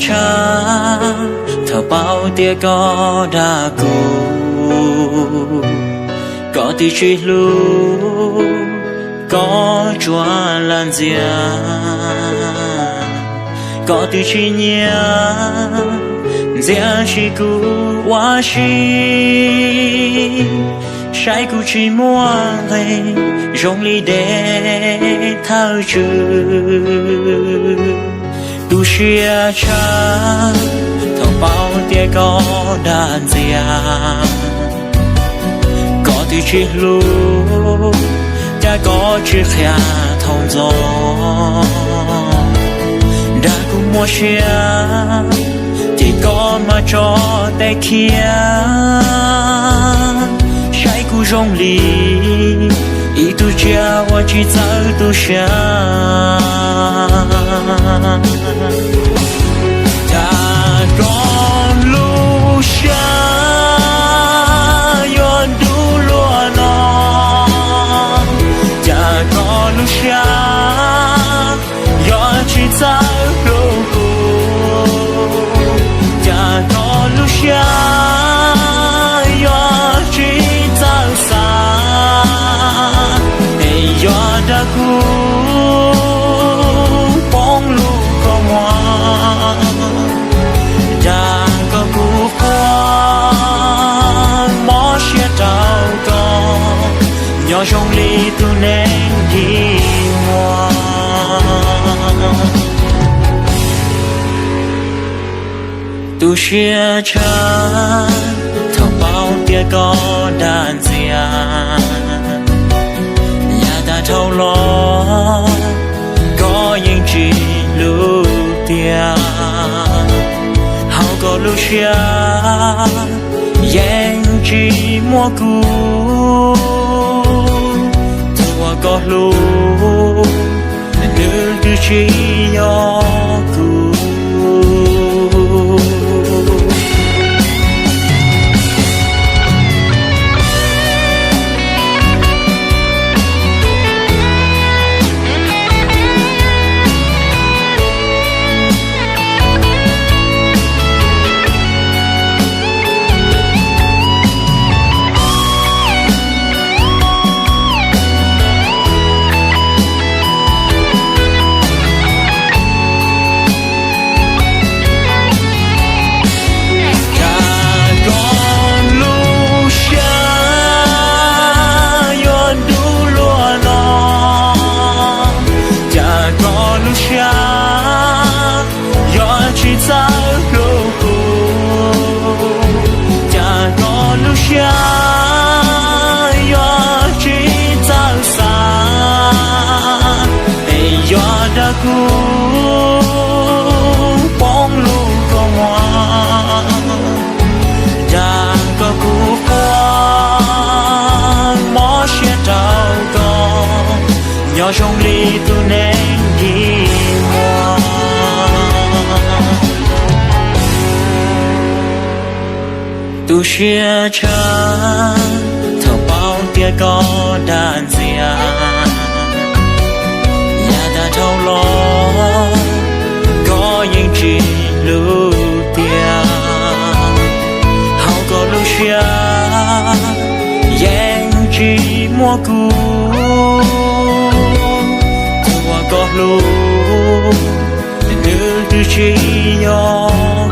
tshaj, thaum paub tias koj dag kuv, koj twb tsis hlub, koj tsuas lam ntxias, koj twb tsis nyiam ntxias sim kuv ua si. Saib kuv tsis muaj nqe, zoo li dej thawj tswm. Tu siab tshaj, thaum paub tias koj dag ntxias, koj twb tsis hlub, cas koj tsis qhia thaum ntxov. Dag kuv muaj siab, ces koj mam tso tes khiav. Saib kuv zoo li ib tug tsiaj uas tsis txawj tu siab. Cas koj lub siab yuav ntuj luaj no, cas koj lub siab yuav tsis txawj hlub kuv, cas koj lub siab yuav tsis txawj xav, es yuav dag kuv poob lub kua muag. Dag kom kuv quaj mob siab rau koj, nyob zoo li tus neeg dig muag. Tu siab tshaj, thaum paub tias koj dag ntxias, yav tag dhau los koj yeej tsis hlub tiag. Hauv koj lub siab yeej tsis muaj kuv, tus uas koj hlub, nws twb tsis yog kuv. Cas koj lub siab yuav ntuj luaj no, cas koj lub siab yuav tsis txawj hlub kuv, cas koj lub siab yuav tsis txawj xav, es yuav dag kuv poob lub kua muag. Dag kom kuv quaj mob siab rau koj, nyob zoo li tus neeg dig muag. Tu siab tshaj, thaum paub tias koj dag ntxias, yav tag dhau los koj yeej tsis hlub tiag. Hauv koj lub siab yeej tsis muaj kuv, tus uas koj hlub, nws twb tsis yog